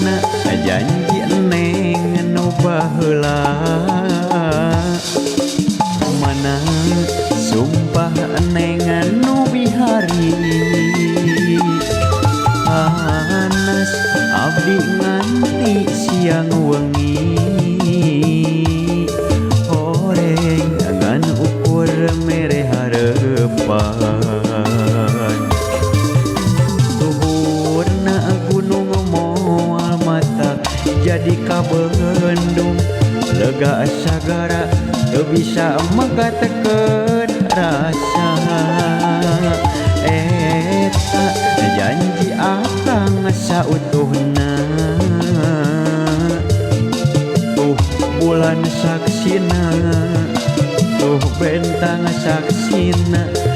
Mana janji Neng nu baheula? Mana sumpah Neng nu bihari? Panas abdi nganti siang wengi, horeng ngan ukur mere harepan. Luhurna gunung moal matak jadi kabendung, lega sagara teu bisa megatkeun rasa. Eta janji Akang sautuhna, tuh bulan saksina, tuh bentang saksina.